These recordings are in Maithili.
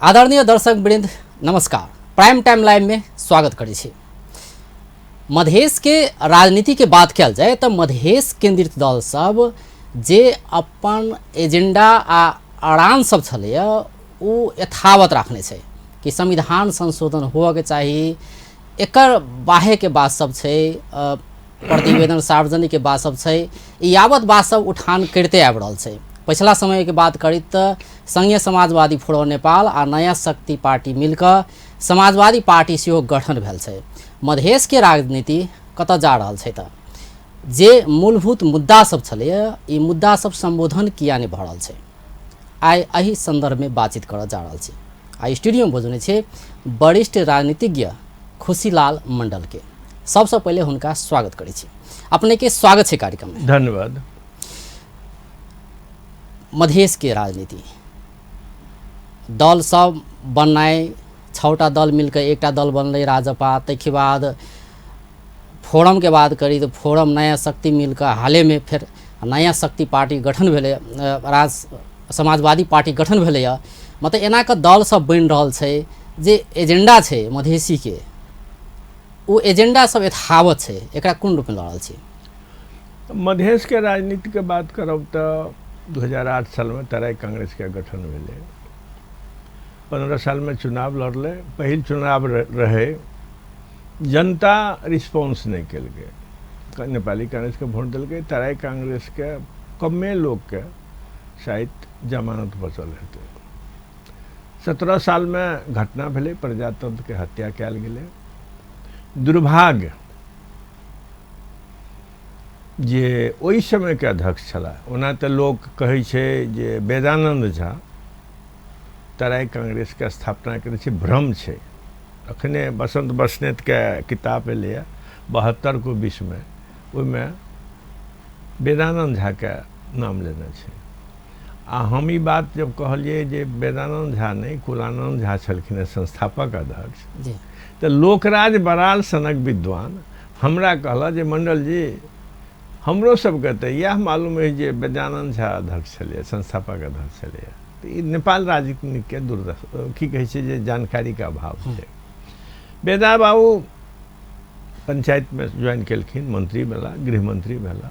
आदरणीय दर्शक वृंद नमस्कार। प्राइम टाइम लाइव में स्वागत करै छी। मधेश के राजनीति के बात कयल जाय तऽ मधेश केंद्रित दल सब जे अपन एजेंडा आ अड़ान सब छलैया ओ यथावत राखने छै कि संविधान संशोधन होअके चाही। एकर बाहेके बात सब छै, प्रतिवेदन सार्वजनिक के बात सब छै, यावत बात सब उठान करिते आबि रहल छै। पछिला समयके बात करी तऽ संघीय समाजवादी फोरम नेपाल आ नया शक्ति पार्टी मिलकऽ समाजवादी पार्टी सेहो गठन भेल छै। मधेशके राजनीति कतऽ जा रहल छै तऽ जे मूलभूत मुद्दा सब छलैया ई मुद्दा सब सम्बोधन किया नहि भऽ रहल छै, आइ एहि सन्दर्भमे बातचीत करऽ जा रहल छी। आ स्टूडियोमे बजौने छै वरिष्ठ राजनीतिज्ञ खुशीलाल मण्डलके। सबसँ पहिले हुनका स्वागत करै छी। अपनेके स्वागत छै कार्यक्रममे। धन्यवाद। मधेशके राजनीति दल सब बननाइ, 6टा दल मिलके एकटा दल बनलै राजपा। ताहिके बाद फोरमके बात करी तऽ फोरम नया शक्ति मिलके हालेमे फेर नया शक्ति पार्टी गठन भेलै, राज समाजवादी पार्टी गठन भेलैए। मतलब एना कऽ दल सब बनि रहल छै। जे एजेंडा छै मधेशीके ओ एजेंडा सब यथावत छै, एकरा कोन रूपमे लऽ रहल छी? मधेशके राजनीतिके बात करब तऽ 2008 सालमे तराई कांग्रेसके गठन भेलै। 15 सालमे चुनाव लड़लै। पहिल चुनाव रहै, जनता रिस्पॉन्स नहि केलकै, नेपाली कांग्रेसके वोट देलकै। तराई कांग्रेसके कमे लोकके शायद जमानत बचल हेतै। 17 सालमे घटना भेलै, प्रजातंत्रके हत्या कयल गेलै। दुर्भाग्य जे ओहि समयके अध्यक्ष छलाह, ओना तऽ लोक कहै छै जे वेदानन्द झा तराई कांग्रेसके स्थापना करै छै, भ्रम छै। अखने बसंत बसनेतके किताब एलैए 72 को विश्वमे, ओहिमे वेदानन्द झाके नाम लेने छै। आ हम ई बात जब कहलियै जे वेदानन्द झा नहि कुलानन्द झा छलखिन हेँ संस्थापक अध्यक्ष, तऽ लोकराज बराल सनक विद्वान हमरा कहला जे मंडल जी हमरो सबके तऽ इएह मालूम अछि जे वेदानन्द झा अध्यक्ष छलैए, संस्थापक अध्यक्ष छलैए। तऽ ई नेपाल राजनीतिके दुर्दशा की कहै छै जे जानकारीके अभाव छै। वेदा बाबू पंचायतमे ज्वाइन केलखिन, मंत्री भेला, गृहमंत्री भेला,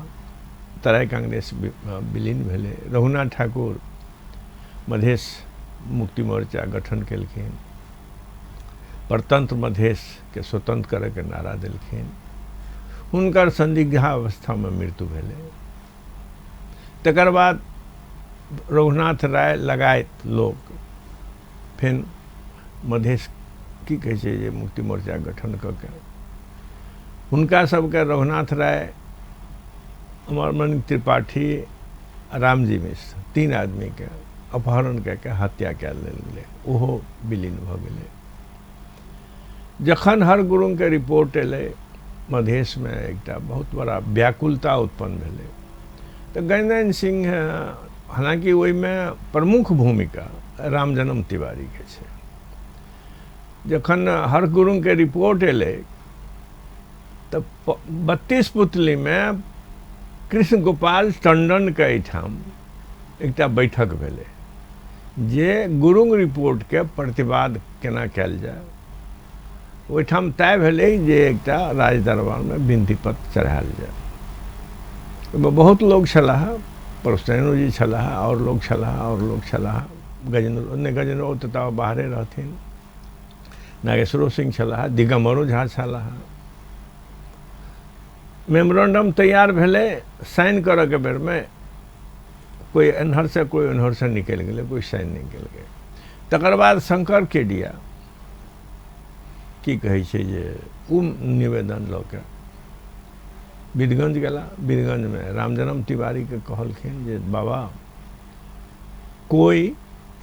तराई कांग्रेस विलीन भेलै। रघुनाथ ठाकुर मधेश मुक्ति मोर्चा गठन केलखिन, परतंत्र मधेशके स्वतंत्र करैके नारा देलखिन। हुनकर संदिग्धावस्थामे मृत्यु भेलै। तकर बाद रघुनाथ राय लगायत लोक फेर मधेश की कहै छै जे मुक्ति मोर्चा गठन कऽ के हुनका सबके रघुनाथ राय, अमरमणि त्रिपाठी, रामजी मिश्र 3 आदमीके अपहरण कऽ के हत्या कए लेल गेलै, ओहो विलीन भऽ गेलै। जखन हर गुरुङके रिपोर्ट एलै, मधेशमे एकटा बहुत बड़ा व्याकुलता उत्पन्न भेलै। तऽ गजेन्द्र सिंह, हालाँकि ओहिमे प्रमुख भूमिका रामजन्म तिवारीके छै, जखन हर गुरुङके रिपोर्ट एलै तऽ 32 पुतलीमे कृष्ण गोपाल टंडनके एहिठाम एकटा बैठक भेलै जे गुरुङ रिपोर्टके प्रतिवाद केना कयल जाय। ओहिठाम तय भेलै जे एकटा राज दरबारमे विनती पत्र चढ़ायल जाय। ओहिमे बहुत लोक छलाह, प्रोसेनो जी छलाह, आओर लोक छलाह, आओर लोक छलाह, गजेन्द्र नहि गजेन्द्र तऽ तब बाहरे रहथिन, नागेश्वरो सिंह छलाह, दिगम्बरो झा छलाह। मेमोरेंडम तैयार भेलै, साइन करऽके बेरमे कोइ एन्हरसँ कोइ ओन्हरसँ निकलि गेलै, कोइ साइन नहि केलकै। तकर बाद शंकर केडिया की कहै छै जे ओ निवेदन लऽ के बीरगंज गेला। बीरगंजमे रामजन्म तिवारीके कहलखिन जे बाबा कोई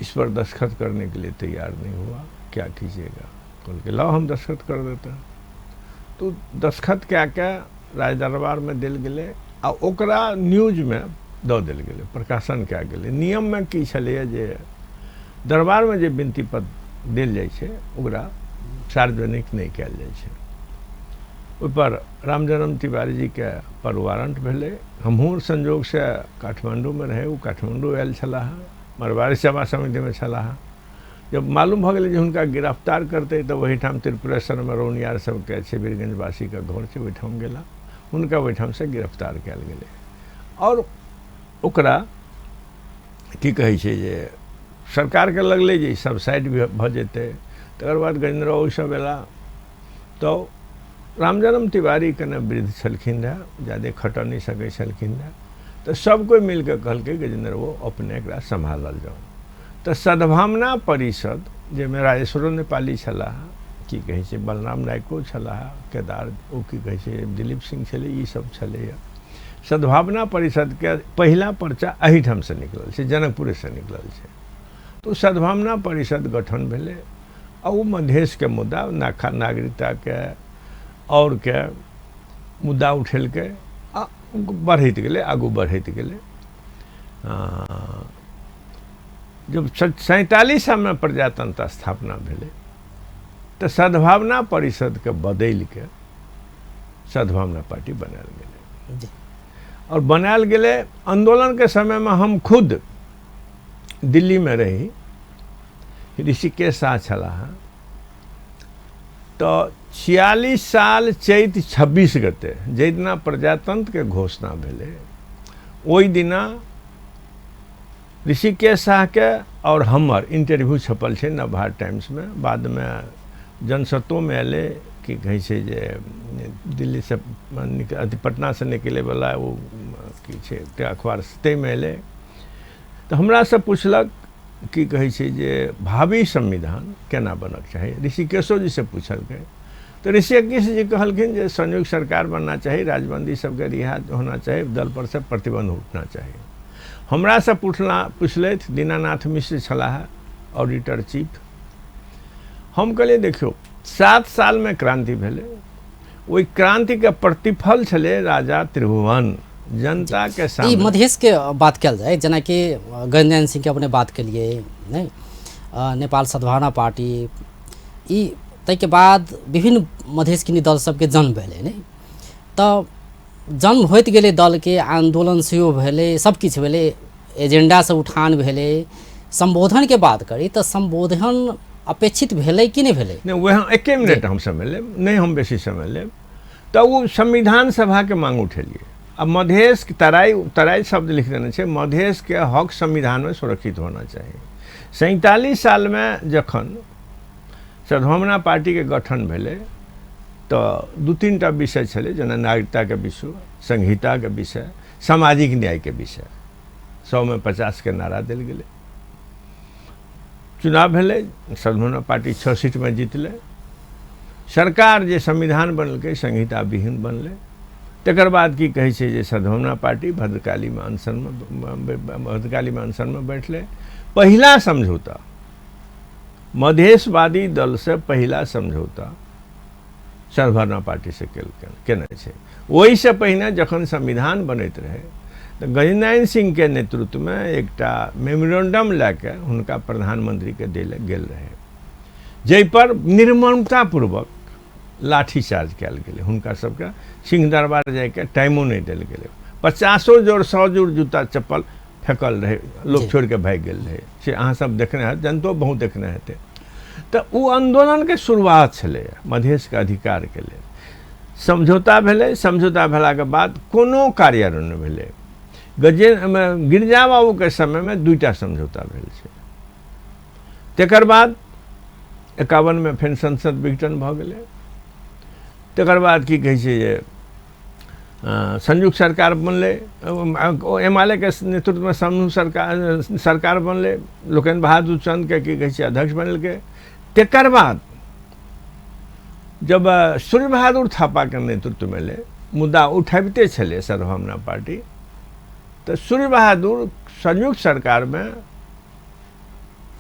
इस पर दस्तखत करने के लिए तैयार नहीं हुआ, क्या कीजिएगा? कहलकै लाओ हम दस्तखत कर देते हैं। तो दस्तखत कए के राज दरबारमे देल गेलै आ ओकरा न्यूजमे दऽ देल गेलै, प्रकाशन कए गेलै। नियममे की छलैए जे दरबारमे जे विनती पत्र देल जाइ छै ओकरा सार्वजनिक नहि कयल जाइ छै। ओहिपर रामजन्म तिवारीजीके पर वारंट भेलै। हमहूँ संजोगसँ काठमाण्डूमे रहै, ओ काठमाण्डू आयल छलाह, मारवाड़ी सेवा समितिमे छलाह। जब मालूम भऽ गेलै जे हुनका गिरफ्तार करतै तऽ ओहिठाम त्रिपुरेश्वरमे रौनियार सबके छै, वीरगंजवासीके घर छै, ओहिठाम गेला, हुनका ओहिठामसँ गिरफ्तार कयल गेलै। आओर ओकरा की कहै छै जे सरकारके लगलै जे सब साइड भऽ जेतै। तकर बाद गजेन्द्र बाबू सब एला तऽ रामजन्म तिवारी कने वृद्ध छलखिन रहए, ज्यादे खटऽ नहि सकै छलखिन रहए, तऽ सब कोइ मिलके कहलकै गजेन्द्र बाबू अपने एकरा सम्हालल जाउ। तऽ सद्भावना परिषद जाहिमे राजेश्वरो नेपाली छलाह, की कहै छै बलराम नायको छलाह, केदार ओ की कहै छै दिलीप सिंह छलै, ई सब छलैए। सद्भावना परिषदके पहिला पर्चा एहिठामसँ निकलल छै, जनकपुरेसँ निकलल छै। तऽ ओ सद्भावना परिषद गठन भेलै आ ओ मधेशके मुद्दा, नागरिकताके आओर के मुद्दा उठेलकै आ बढ़ैत गेलै, आगू बढ़ैत गेलै। जब 47 सालमे प्रजातंत्र स्थापना भेलै तऽ सद्भावना परिषदके बदलिके सद्भावना पार्टी बनायल गेलै। और बनायल गेलै आंदोलनके समयमे हम खुद दिल्लीमे रही, ऋषिकेश शाह छलाह। तऽ 46 साल चैत 26 गते जाहि दिना प्रजातंत्रके घोषणा भेलै ओहि दिना ऋषिकेश शाहके और हमर इंटरव्यू छपल छै नवभारत टाइम्समे। बादमे जनसत्तोमे एलै, की कहै छै जे दिल्लीसँ अथी पटनासँ निकलैवला ओ की छै एकटा अखबार ताहिमे एलै। तऽ हमरासँ पुछलक की कहै छै जे भावी संविधान केना बनक चाही, ऋषिकेशो जीसँ पूछलकै। तऽ ऋषिकेश जी कहलखिन जे संयुक्त सरकार बनना चाही, राजबंदी सबके रिहा होना चाही, दल पर से प्रतिबंध उठना चाही। हमरासँ पुछलथि दीनानाथ मिश्र छलाह ऑडिटर चीफ। हम कहलियै देखियौ 7 सालमे क्रांति भेलै, ओहि क्रांतिके प्रतिफल छलै राजा त्रिभुवन जनता के सामने। ई मधेश के बात कयल जाय, जेनाकि गजेन्द्र सिंह के अपने बात केलिए नहीं, नेपाल सद्भावना पार्टी ई ताहिके बाद विभिन्न मधेश के दल सबके जन्म भेलै नहीं, तऽ जन्म होइत गेलै दलके, आंदोलन सेहो भेलै, सब किछु भेलै, एजेंडा सब उठान भेलै। संबोधनके बात करी तऽ संबोधन अपेक्षित भेलै कि नहि भेलै? नहि, वएह एके मिनट हम समय लेब, नहि हम बेसी समय लेब। तऽ ओ संविधान सभाके मांग उठेलियै। अब मधेश तराई, तराई शब्द लिख देने छै, मधेश के हक संविधान में सुरक्षित होना चाहिए। 47 साल में जखन सद्भावना पार्टी के गठन भेलै तऽ 2-3 टा विषय छलै, जेना नागरिकता के विषय, संहिता के विषय, सामाजिक न्याय के विषय। 100 में 50 के नारा देल गेलै। चुनाव भेलै, सद्भावना पार्टी 6 सीट में जीतलै। सरकार जे संविधान बनलकै संहिता विहीन बनलै। तकर बाद की कहै छै जे सद्भावना पार्टी भद्रकालीमे अनशनमे बैठलै। पहिला समझौता मधेशवादी दलसँ पहिला समझौता सद्भावना पार्टीसँ केने छै। ओहिसँ पहिने जखन संविधान बनैत रहै तऽ गजेन्द्र सिंहके नेतृत्वमे एकटा मेमोरेंडम लए कऽ हुनका प्रधानमंत्रीके दै लए गेल रहै, जाहिपर निर्ममतापूर्वक लाठीचार्ज कयल गेलै। हुनका सबके सिंह दरबार जाइके टाइमो नहि देल गेलै। 50 जोड़ 100 जोड़ जूता चप्पल फेकल रहै, लोक छोड़िके भागि गेल रहै। से अहाँ सब देखने हैत, जनतो बहुत देखने हेतै। तऽ ओ आन्दोलनके शुरुआत छलैए मधेशके अधिकारके लेल। समझौता भेलै, समझौता भेलाके बाद कोनो कार्यान्वयन नहि भेलै। गिरिजा बाबूके समयमे 2टा समझौता भेल छै। तकर बाद 51 में फेर संसद विघटन भऽ गेलै। तकर बाद की कहै छै जे संयुक्त सरकार बनलै, एमाले के नेतृत्वमे समूह सरकार बनलै, लोकेन्द्र बहादुर चंद के की कहै छै अध्यक्ष बनेलकै। तकर बाद जब सूर्य बहादुर थापाके नेतृत्वमे एलै, मुद्दा उठाबिते छलै सद्भावना पार्टी, तऽ सूर्य बहादुर संयुक्त सरकारमे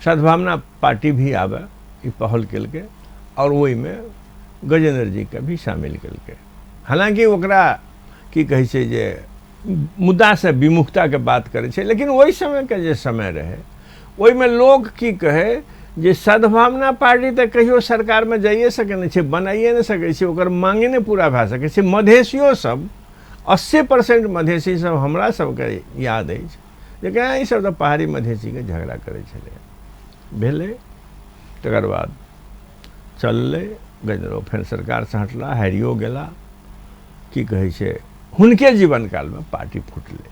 सद्भावना पार्टी भी आबे ई पहल केलकै और ओहिमे गजेन्द्र जी के भी शामिल केलकै। हालाँकि ओकरा की कहै छै जे मुद्दासँ विमुखताके बात करै छै, लेकिन ओहि समयके जे समय रहै ओहिमे लोक की कहै जे सद्भावना पार्टी तऽ कहियो सरकारमे जाइए सकै नहि छै, बनाइए नहि सकै छै, ओकर मांगे नहि पूरा भए सकै छै। मधेशियो सब 80% मधेशी सब हमरा सबके याद अछि जे केना ई सब तऽ पहाड़ी मधेशीके झगड़ा करै छलै। भेलै तकर बाद चललै गजेन्द्र फेर सरकारसँ हटला, हारियो गेला। की कहै छै, हुनके जीवन कालमे पार्टी फुटलै।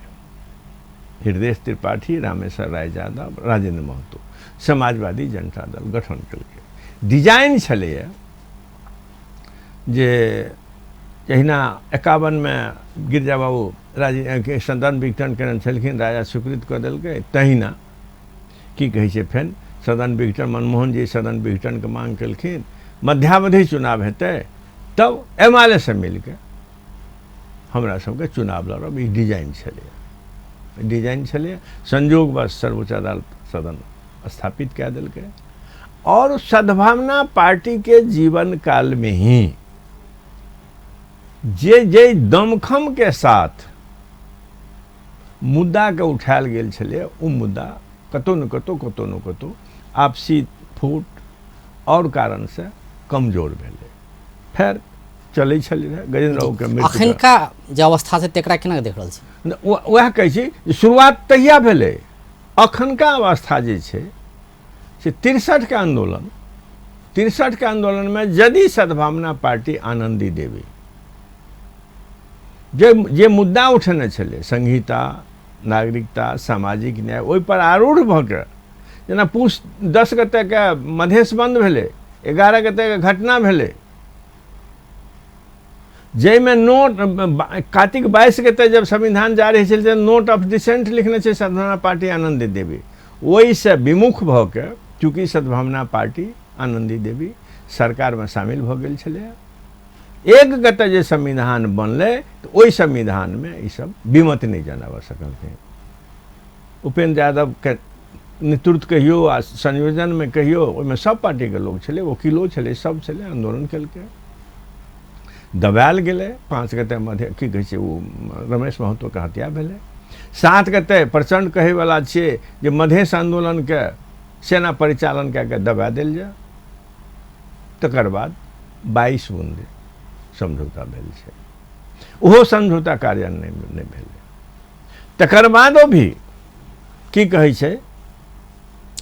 हृदय त्रिपाठी, रामेश्वर राय यादव, राजेंद्र महतो समाजवादी जनता दल गठन केलकै। डिजाइन छलैए जे जहिना 51में गिरिजा बाबू सदन विघटन केने छलखिन, राजा स्वीकृत कऽ देलकै, तहिना की कहै छै फेर सदन विघटन, मनमोहन जी सदन विघटनके मांग केलखिन, मध्यावधि चुनाव हेतै तब एमाले से मिलके हमरा सबके चुनाव लड़ब, ई डिजाइन छलैए, डिजाइन छलैए। संजोगवश सर्वोच्च अदालत सदन स्थापित कए देलकै। और सद्भावना पार्टी के जीवन काल में ही जे जे दमखम के साथ मुद्दा के उठायल गेल छलै, ओ मुद्दा कतौ न कतौ कतौ न कतौ आपसी फूट और कारण से कमजोर भेलै। फेर चलै छलै गजेंद्र बाबूके मृत्यु। अखनका जे अवस्था छै तेकरा केना देख रहल छी? वएह कहै छी, शुरुआत तहिया भेलै। अखनका अवस्था जे छै से 63 के आंदोलन, 63 के आंदोलन में यदि सद्भावना पार्टी आनंदी देवी जे जे मुद्दा उठेने छलै, संहिता, नागरिकता, सामाजिक न्याय, ओहि पर आरूढ़ भऽ के, जेना पूस 10 गतेके मधेश बंद भेलै, 11 गतेके घटना भेलै, जाहिमे नोट कार्तिक 22 गते जब संविधान जारी होइ छलै, नोट ऑफ डिसेंट लिखने छै सद्भावना पार्टी आनंदी देवी। ओहिसँ विमुख भऽ के, चूँकि सद्भावना पार्टी आनंदी देवी सरकारमे शामिल भऽ गेल छलै, 1 गते जे संविधान बनलै तऽ ओहि संविधानमे ईसब विमत नहि जनाबऽ सकलखिन। उपेंद्र यादवके नेतृत्व कहियो आ संयोजनमे कहियो, ओहिमे सब पार्टीके लोक छलै, वकीलो छलै, सब छलै, आन्दोलन केलकै, दबायल गेलै। 5 गते मध्य की कहै छै ओ रमेश महतोके हत्या भेलै। 7 गते प्रचंड कहैवला छियै जे मधेश आन्दोलनके सेना परिचालन कए कऽ दबा देल जाय। तकर बाद 22 बुंदे समझौता भेल छै, ओहो समझौता कार्यान्वयन नहि भेलै। तकर बादो भी की कहै छै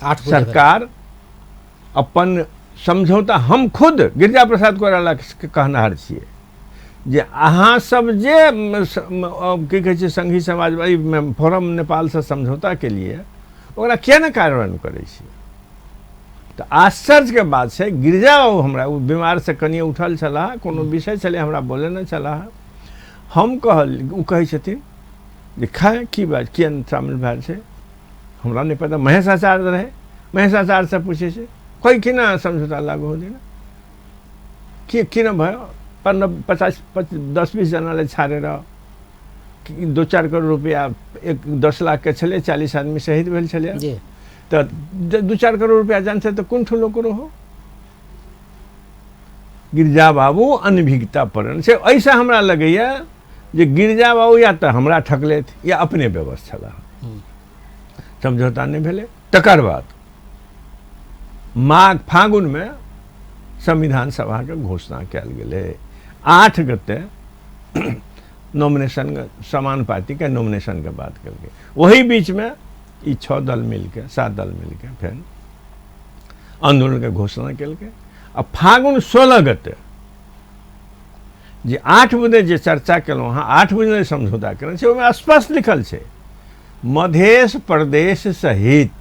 8 सरकार अपन समझौता, हम खुद गिरिजा प्रसाद कोइराला के कहनाहर छियै जे अहाँ सब जे की कहै छै संघी समाजवादी फोरम नेपालसँ समझौता के लिए ओकरा किया नहि कार्यान्वयन करै छियै? तऽ आश्चर्यके बात छै, गिरिजा बाबू हमरा ओ बीमारसँ कनिए उठल छलाह, कोनो विषय छलै, हमरा बोलेने छलाह। हम कहल, ओ कहै छथिन जे खाय की बात, किया नहि शामिल भेल छै, हमरा नहि पता। महेश आचार्य रहै, महेश आचार्यसँ पूछै छै कोइ किन समझौता लागू हुँदैन, के किन भयो, 15 50 10-20 जनाले छाडेर 2-4 करोड़ रुपैआ, 1-10 लाखके छलै, 40 आदमी शहीद भेल छलै, तऽ 2-4 करोड़ रुपैआ जान्छ तऽ कोन ठुलो कुरो हो? गिरिजा बाबू अनभिज्ञता पड़ल छै। एहिसँ हमरा लगैए जे गिरिजा बाबू या तऽ हमरा ठकलथि या अपने व्यवस्था छलाह, समझौता नहि भेलै। तकर बाद माघ फागुनमे संविधान सभाके घोषणा कयल गेलै। 8 गते नॉमिनेशन, समान पार्टीके नॉमिनेशनके बात केलकै। ओही बीचमे ई 6 दल मिलके, 7 दल मिलके फेर आंदोलनके घोषणा केलकै। आ फागुन 16 गते जे 8 बजे जे चर्चा केलहुँ हँ, 8 बजे समझौता केलहुँ छै, ओहिमे स्पष्ट लिखल छै मधेश प्रदेश सहित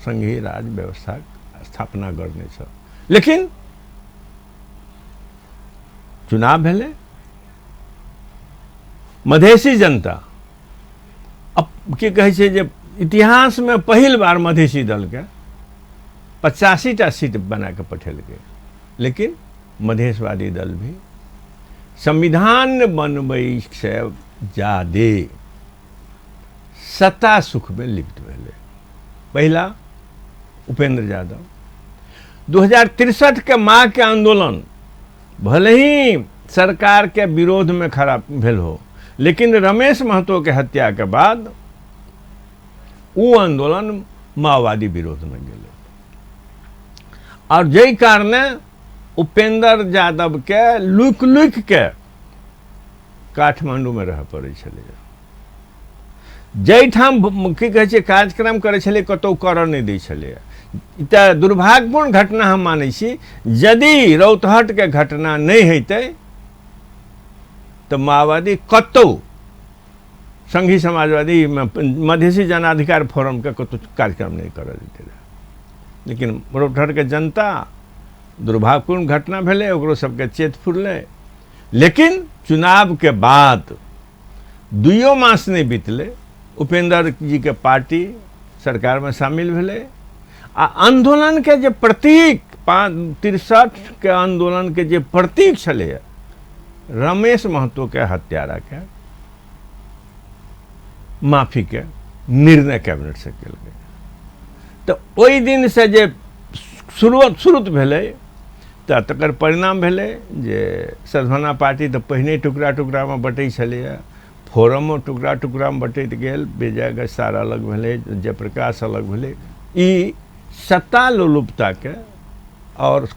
संघीय राज्य व्यवस्था स्थापना करने छ। लेकिन चुनाव भेलै, मधेशी जनता अब की कहै छै जे इतिहासमे पहिल बार मधेशी दलके 85टा सीट बना के पठेलकै। लेकिन मधेशवादी दल भी संविधान बनबै से जादे सत्ता सुखमे लिप्त भेलै। पहिला उपेंद्र यादव 2063 के माघ के आंदोलन भले ही सरकार के विरोध में खड़ा भेल हो, लेकिन रमेश महतो के हत्या के बाद वो आंदोलन माओवादी विरोध में गेलै। और जाहि कारणे उपेंद्र यादव के लुकि लुकि के काठमांडू में रह पड़ै छलै। जाहिठाम की कहै छै कार्यक्रम करै छलै कतहु करऽ नहि दै छलै। ई तऽ दुर्भाग्यपूर्ण घटना हम मानै छी। यदि रौतहटके घटना नहि होइतै तऽ माओवादी कतहु संघी समाजवादी मधेसी जनाधिकार फोरमके कतहु कार्यक्रम नहि करऽ दैते रहै। लेकिन रौतहटके जनता, दुर्भाग्यपूर्ण घटना भेलै, ओकरो सबके चेत फुरलै। लेकिन चुनावके बाद 2 मास नहि बीतलै, उपेंद्र जीके पार्टी सरकारमे शामिल भेलै आ आंदोलनके जे प्रतीक 63 के आंदोलनके जे प्रतीक छलैए रमेश महतोके हत्याराके माफीके निर्णय कैबिनेट से केलकै। तऽ ओहि दिनसँ जे शुरू भेलै तऽ तकर परिणाम भेलै जे सद्भावना पार्टी तऽ पहिने टुकड़ा टुकड़ामे बटै छलैए, फोरमो टुकड़ा टुकड़ामे बटैत गेल, विजय गस्सार अलग भेलै, जयप्रकाश अलग भेलै। ई सत्ता लोलुपताके और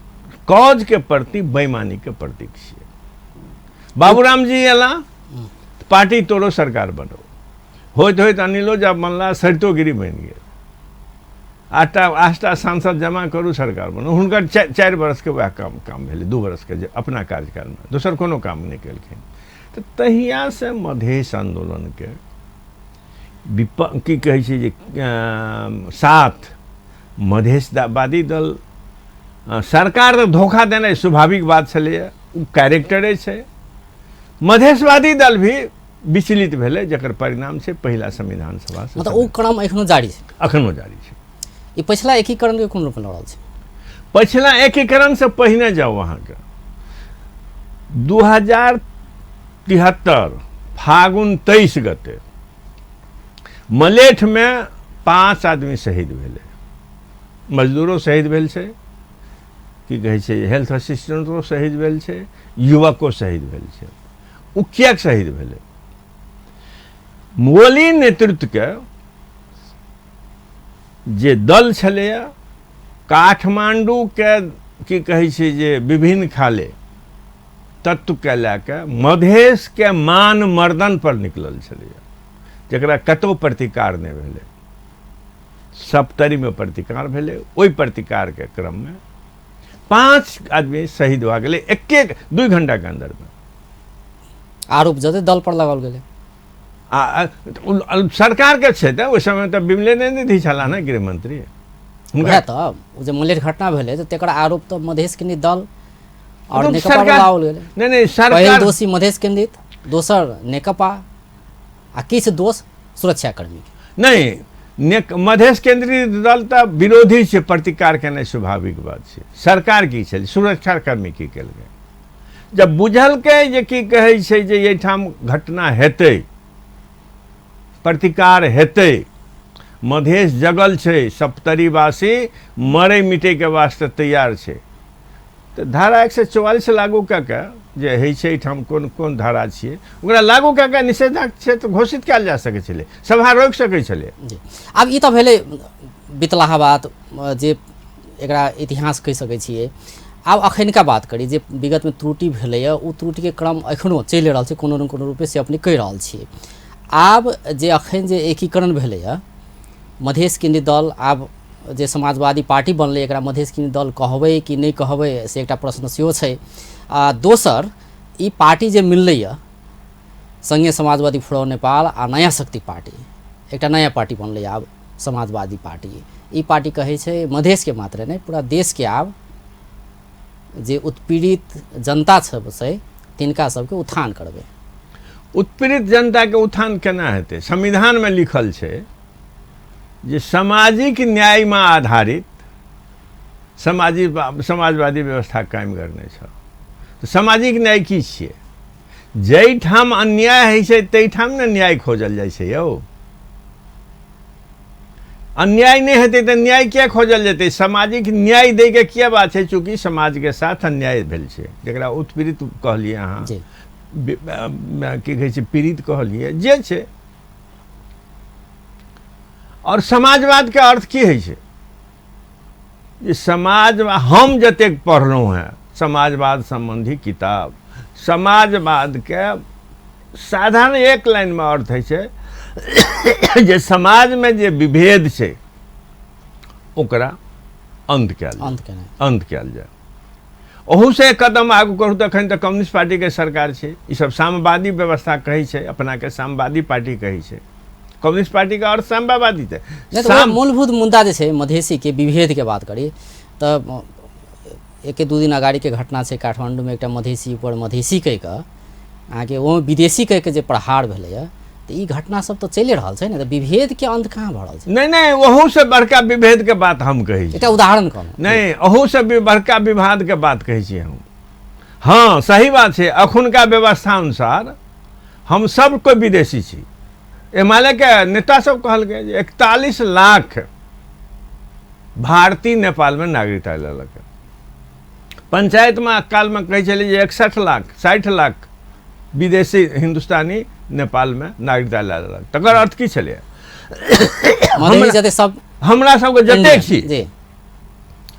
कॉजके प्रति बेईमानीके प्रतीक छियै। बाबूराम जी अयला, पार्टी तोड़ो सरकार बनो, होइत होइत अनिलो जब बनला सरितोगिरी बनि गेल। 8टा सांसद जमा करू सरकार बनो। हुनकर 4 वर्षके वएह काम भेलै, 2 वर्षके जे अपना कार्यकालमे दोसर कोनो काम नहि केलखिन। तऽ तहियासँ मधेश आन्दोलनके की कहै छै जे साथ मधेशवादी दल सरकार तऽ धोखा देनाइ स्वाभाविक बात छलैए, ओ कैरेक्टरे छै। मधेशवादी दल भी विचलित भेलै, जकर परिणाम छै पहिला संविधान सभा। मतलब ओ क्रम एखनो जारी छै? एखनो जारी छै। ई पछिला एकीकरण के कोन रूपमे लड़ल छै? पछिला एकीकरण से पहिने जाउ अहाँके 2073 फागुन 23 गते मलेठमे 5 आदमी शहीद भेलै। मजदूरो शहीद भेल छै, की कहै छै हेल्थ असिस्टेंटो शहीद भेल छै, युवको शहीद भेल छै। ओ किएक शहीद भेलै? मोली नेतृत्वके जे दल छलैए काठमांडूके की कहै छै जे विभिन्न खाले तत्वके लए कऽ मधेशके मान मर्दन पर निकलल छलैए, जकरा कतहु प्रतिकार नहि भेलै। सप्तरीमे प्रतिकार भेलै, ओहि प्रतिकारके क्रममे 5 आदमी शहीद भऽ गेलै 1-2 घंटाके अन्दरमे। आरोप जते दल पर लगाओल गेलै आ सरकारके छै। तऽ ओहि समय तऽ विमलेन्द्र निधि छलाह ने गृहमंत्री। हुनका तऽ ओ जे मलेठ घटना भेलै तऽ तकर आरोप तऽ मधेश केन्द्रित दल और नेकपा पर लगाओल गेलै। नहि नहि, सरकार पहिल दोषी मधेश केन्द्रित, दोसर नेकपा आ किछु दोष सुरक्षाकर्मी। नहि, मधेश केन्द्रित दल तऽ विरोधी छै, प्रतिकार केनाइ स्वाभाविक बात छै। सरकार की छलै, सुरक्षाकर्मी की केलकै? जब बुझलकै जे की कहै छै जे एहिठाम घटना हेतै, प्रतिकार हेतै, मधेश जगल छै, सप्तरीवासी मरै मिटैके वास्ते तैयार छै, तऽ धारा 144 लागू कऽ के जे होइ छै एहिठाम कोन कोन धारा छियै ओकरा लागू कऽ के निषेधाज्ञा क्षेत्र घोषित कयल जा सकै छलै, सभा रोकि सकै छलै। जी, आब ई तऽ भेलै बितलाहा बात जे एकरा इतिहास कहि सकै छियै। आब अखनका बात करी जे विगतमे त्रुटि भेलैए, ओ त्रुटिके क्रम एखनो चलि रहल छै कोनो ने कोनो रूपे, से अपने कहि रहल छियै। आब जे अखन जे एकीकरण भेलैए मधेश केन्द्रित दल, आब जे समाजवादी पार्टी बनलै एकरा मधेश केन्द्रित दल कहबै कि नहि कहबै से एकटा प्रश्न सेहो छै। आ दोसर ई पार्टी जे मिललैए संघीय समाजवादी फोरम नेपाल आ नया शक्ति पार्टी, एकटा नया पार्टी बनलै आब समाजवादी पार्टी। ई पार्टी कहै छै मधेशके मात्र नहि पूरा देशके आब जे उत्पीड़ित जनता छै तिनका सबके उत्थान करबै। उत्पीड़ित जनताके उत्थान केना हेतै? संविधानमे लिखल छै जे सामाजिक न्यायमे आधारित समाजवादी व्यवस्था कायम करने छ। तऽ सामाजिक न्याय की छियै? जाहिठाम अन्याय होइ छै ताहिठाम ने न्याय खोजल जाइ छै यौ। अन्याय नहि हेतै तऽ न्याय किया खोजल जेतै? सामाजिक न्याय दैके किया बात छै? चूँकि समाजके साथ अन्याय भेल छै, जकरा उत्पीड़ित कहलियै अहाँ, की कहै छै पीड़ित कहलियै, जे छै। और समाजवादके अर्थ की होइ छै? जे समाज, हम जतेक पढ़लहुँ हेँ समाजवाद सम्बन्धी किताब, समाजवादके साधारण एक लाइनमे अर्थ होइ छै जे समाजमे जे विभेद छै ओकरा अन्त कयल अन्त केनाइ, अन्त कयल जाय। ओहूसँ एक कदम आगू करू तऽ एखन तऽ कम्युनिस्ट पार्टीके सरकार छै। ईसब साम्यवादी व्यवस्था कहै छै, अपनाके साम्यवादी पार्टी कहै छै। कम्युनिस्ट पार्टीके अर्थ साम्यवादी छै। मूलभूत मुद्दा जे छै मधेसीके विभेदके बात करी तऽ एक दू दिन अगाड़ीके घटना छै, काठमाण्डूमे एकटा मधेसी ऊपर मधेसी कहि कऽ अहाँके ओ विदेशी कहि कऽ जे प्रहार भेलैए, तऽ ई घटना सब तऽ चलि रहल छै ने, तऽ विभेदके अन्त कहाँ भऽ रहल छै? नहि नहि, ओहूसँ बड़का विभेदके बात हम कहै छी। एकटा उदाहरण कहलहुँ। नहि, ओहूसँ बड़का विवादके बात कहै छी हम। हँ, सही बात छै। अखुनका व्यवस्था अनुसार हम सब कोइ विदेशी छी। एमाले के नेता सब कहलकै जे 41 लाख भारतीय नेपालमे नागरिकता लेलक। पंचायतमे कालमे कहै छलै जे 61 लाख 60 लाख विदेशी हिंदुस्तानी नेपालमे नागरिकता लए लेलक। तकर अर्थ की छलै? हमरा सबके जतेक छी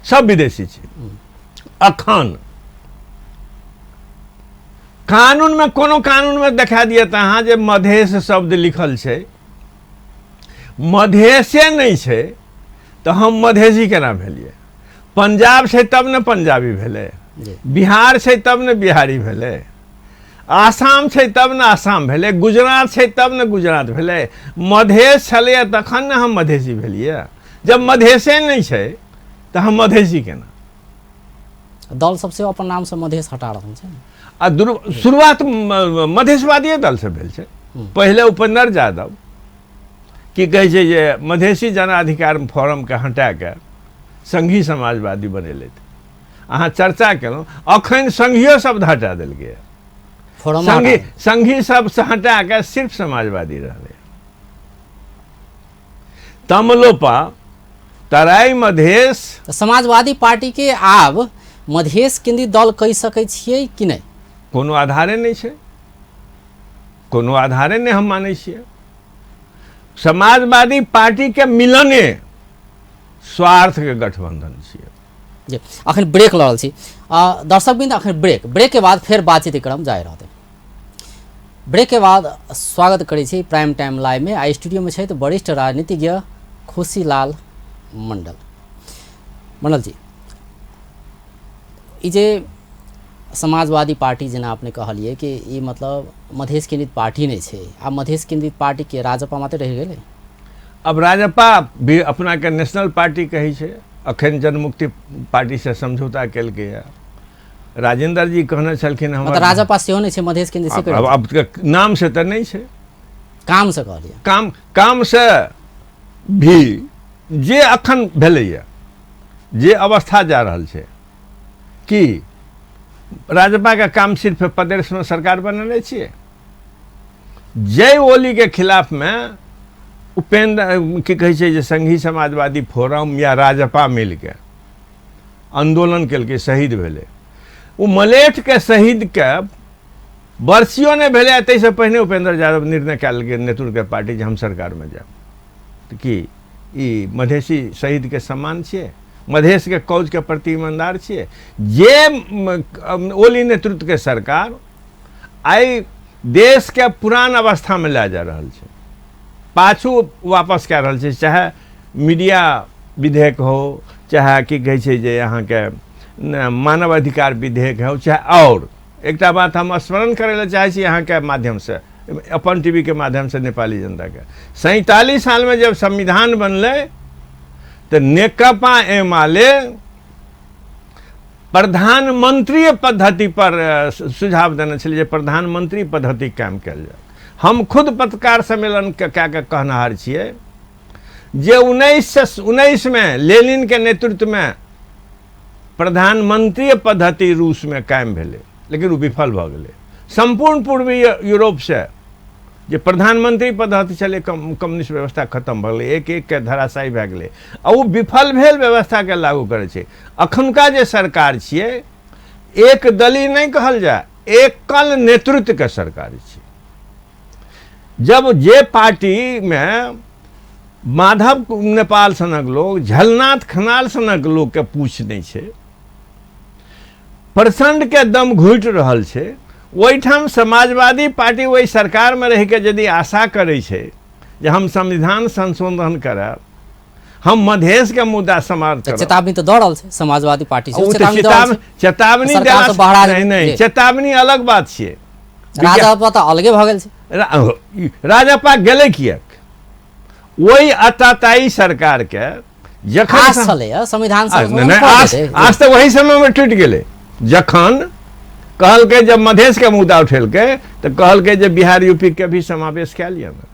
सब विदेशी छी। अखन कानूनमे, कोनो कानूनमे देखा दिअ तऽ अहाँ जे मधेश शब्द लिखल छै, मधेशे नहि छै तऽ हम मधेशी केना भेलियै? पंजाब छै तब ने पंजाबी भेलै, बिहार छै तब ने बिहारी भेलै, आसाम छै तब ने आसाम भेलै, गुजरात छै तब ने गुजरात भेलै। मधेश छलैए तखन ने हम मधेशी भेलियै। जब मधेशे नहि छै तऽ हम मधेशी केना? दल सबसे अपन नामसँ मधेश हटा रहल छै। आ शुरुआत मधेशवादीए दलसँ भेल छै। पहिले उपेंद्र यादव की कहै छै जे मधेशी जनाधिकार फोरमके हटा कऽ संघी समाजवादी बनेलथि। अहाँ चर्चा केलहुँ, अखन संघियो शब्द हटा देल गेल, संघी शब्द हटा कऽ सिर्फ समाजवादी रहलै। तमलोपा तराई मधेश समाजवादी पार्टी के आब मधेश केंद्रित दल कहि सकै छियै कि नहि? कोनो आधारे नहि छै, कोनो आधारे नहि हम मानै छियै। समाजवादी पार्टी के मिलने स्वार्थ के गठबंधन छियै। जी, अखन ब्रेक लऽ रहल छी दर्शक बिंद। अखन ब्रेक, ब्रेक के बाद फेर बातचीत क्रम जारी रहतै। ब्रेक के बाद स्वागत करै छी प्राइम टाइम लाइव में। आ स्टूडियो में छथि वरिष्ठ राजनीतिज्ञ खुशीलाल मंडल। मंडल जी, ई जे समाजवादी पार्टी जेना अपने कहलिए कि ई मतलब मधेश केंद्रित पार्टी नहीं छै, आ मधेश केंद्रित पार्टी के राजपा मात्र रहि गेलै। अब राजपा भी अपना के नेशनल पार्टी कहै छै। अखन जनमुक्ति पार्टी से समझौता केलकैए। राजेंद्र जी कहने छलखिन हमर राजपा सेहो नहि छै मधेश केंद्रित, से अब अब नाम से तऽ नहि छै, काम से कहलिए। काम, काम से भी जे अखन भेलैए, जे अवस्था जा रहल छै कि राजपा के काम सिर्फ प्रदेशमे सरकार बनेने छियै। जय ओली के खिलाफ में उपेंद्र की कहै छै जे संघी समाजवादी फोरम या राजपा मिलके आंदोलन केलकै, शहीद भेलै। ओ मलेठ के शहीद के बरसियो नहि भेलै, ताहिसँ पहिने उपेंद्र यादव निर्णय कए लेलकै नेतृत्व के पार्टी जे हम सरकारमे जायब। तऽ की ई मधेशी शहीद के सम्मान छियै? मधेश के कौज के प्रति ईमानदार छियै? जे ओली नेतृत्व के सरकार आइ देश के पुरान अवस्था में लए जा रहल छै, पाछू वापस कए रहल छै, चाहे मीडिया विधेयक हो, चाहे की कहै छै जे अहाँके मानव अधिकार विधेयक हो, चाहे और एकटा बात हम स्मरण करै लए चाहै छी अहाँके माध्यमसँ, अपन टीवी के माध्यमसँ नेपाली जनताके। 47 सालमे जब संविधान बनलै तऽ नेकपा एमाले प्रधानमंत्री पद्धति पर सुझाव देने छलै जे प्रधानमंत्री पद्धति कायम कयल जाय। हम खुद पत्रकार सम्मेलन कए कऽ कहनहार छियै जे 1919 में लेनिन के नेतृत्व में प्रधानमंत्री पद्धति रूस में कायम भेलै, लेकिन ओ विफल भऽ गेलै। सम्पूर्ण पूर्वी यूरोप से जे प्रधानमंत्री पद्धति छलै, कम्युनिस्ट व्यवस्था खत्म भऽ गेलै, एक एक के धराशायी भए गेलै आ ओ विफल भेल व्यवस्थाके लागू करै छै। अखुनका जे सरकार छियै एक दलीय नहि कहल जाय, एकल नेतृत्व के सरकार छियै। जब जे पार्टी में माधव नेपाल सनक लोग, झलनाथ खनाल सनक लोग के पूछ नहि छै, प्रचंड के दम घुटि रहल छै, ओहिठाम समाजवादी पार्टी ओहि सरकारमे रहिके यदि आशा करै छै जे हम संविधान संशोधन करब, हम मधेश के मुद्दा समाप्त करब। चेतावनी तऽ दऽ रहल छै समाजवादी पार्टी से, चेतावनी नहीं नहीं, चेतावनी अलग बात छियै। राजपा तऽ अलगे भऽ गेल छै। राजपा गेलै किएक? ओहि अताताई सरकार के जखन छलैया संविधान आस तऽ वही समय में टूटि गेलै। जखन कहलकै जब मधेश के मुद्दा उठेलकै तऽ कहलकै जे बिहार यूपी के भी समावेश कए लिअ ने,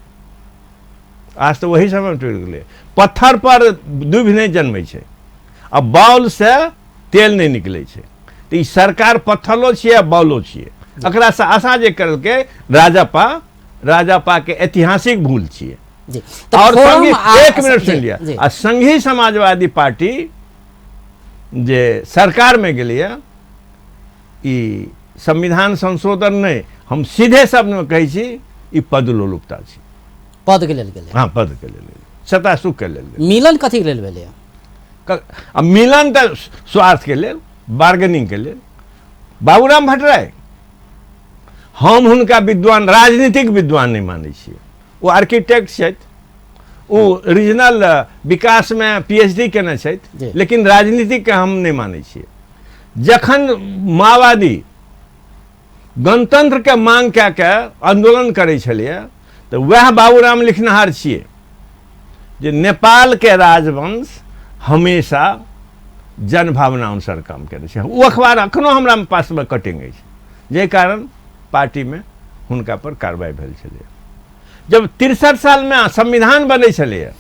आज तऽ वही समय टूटि गेलै। पत्थर पर दूभि नहि जन्मै छै आ बाउल से तेल नहि निकलै छै, तऽ ई सरकार पत्थरो छियै आ बाउलो छियै। एकरासँ आशा जे करलकै राजपा, राजपा के ऐतिहासिक भूल छियै। और एक मिनट सुनि लिअ, आ संघी समाजवादी पार्टी जे सरकारमे गेलैए ई संविधान संशोधन नहि, हम सीधे शब्दमे कहै छी ई पद लोलुपता छी। पद के लेल गेलै। हाँ, पद के लेल गेलै, सत्ता सुख के लेल गेलै। मिलन कथी के लेल भेलै? आ मिलन तऽ स्वार्थ के लेल, बार्गेनिंग के लेल। बाबूराम भट्टराई, हम हुनका विद्वान, राजनीतिक विद्वान नहि मानै छियै। ओ आर्किटेक्ट छथि, ओ रीजनल विकासमे PhD केने छथि, लेकिन राजनीतिक हम नहि मानै छियै। जखन माओवादी गणतंत्रके मांग कए के आंदोलन करै छलैए तऽ वएह बाबूराम लिखनहार छियै जे नेपालके राजवंश हमेशा जनभावना अनुसार काम करै छै। ओ अखबार अखनो हमरा पासमे कटिंग अछि, जाहि कारण पार्टीमे हुनका पर कार्रवाई भेल छलैए। जब 63 सालमे संविधान बनै छलैए,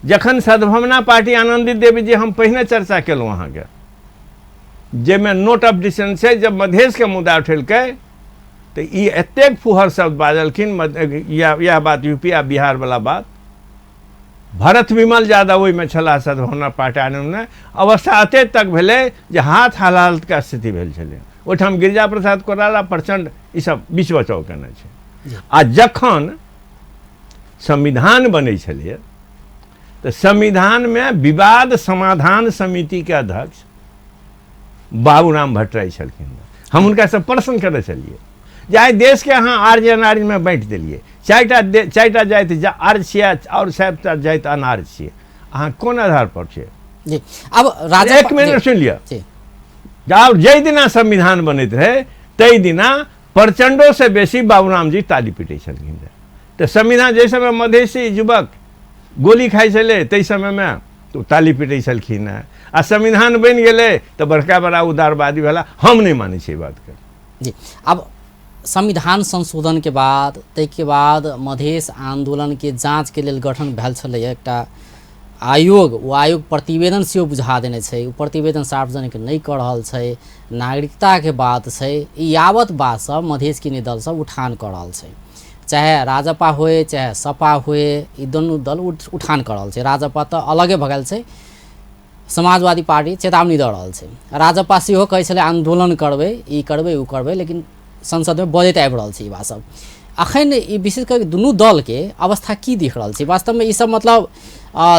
जखन सद्भावना पार्टी आनंदी देवी जी, हम पहिने चर्चा केलहुँ अहाँके, जाहिमे नोट ऑफ डिसेंट छै, जब मधेशके मुद्दा उठेलकै तऽ ई एतेक फुहर शब्द बाजलखिन, इएह बात यूपी आ बिहार वाला बात। भरत विमल यादव ओहिमे छलाह सद्भावना पार्टी आनंदमे। अवस्था एतेक तक भेलै जे हाथ हालातके स्थिति भेल छलै। ओहिठाम गिरिजा प्रसाद कोइराला, प्रचंड ईसब बीच बचाव केने छै। आ जखन संविधान बनै छलैए तऽ संविधानमे विवाद समाधान समितिके अध्यक्ष बाबूराम भट्टराई छलखिन। हम हुनकासँ प्रश्न करै छलियै जे आइ देशके अहाँ आर्य अनार्यमे बाँटि देलियै, चारिटा जाति आर्य छियै आओर 7टा जाति अनार्य छियै, अहाँ कोन आधार पर छियै? जी, अब राजा एक मिनट सुनि लिअ। आब जाहि दिना संविधान बनैत रहै ताहि दिना प्रचंडो से बेसी बाबूराम जी ताली पीटै छलखिन। तऽ संविधान जाहि समय मधेशी युवक गोली खाइ छलै ताहि समयमे तऽ ताली पीटै छलखिन हेँ, आ संविधान बनि गेलै तऽ बड़का बड़ा उदारवादी भेला। हम नहि मानै छियै बातके। जी, अब संविधान संशोधन के बाद ताहिके बाद मधेश आंदोलन के जांच के लेल गठन भेल छलै एकटा आयोग। ओ आयोग प्रतिवेदन सेहो बुझा देने छै, ओ प्रतिवेदन सार्वजनिक नहि कऽ रहल छै। नागरिकताके बात छै, ई यावत बात सब मधेश के दल सब उठान कऽ रहल छै, चाहे राजपा होए चाहे सपा होए, ई दुनू दल उठान कऽ रहल छै। राजपा तऽ अलगे भऽ गेल छै, समाजवादी पार्टी चेतावनी दऽ रहल छै। राजपा सेहो कहै छलै आन्दोलन करबै, ई करबै ओ करबै, लेकिन संसदमे बजैत आबि रहल छै ई बात सब। अखन ई विशेष कऽ दुनू दलके अवस्था की दिख रहल छै वास्तवमे? ई सब मतलब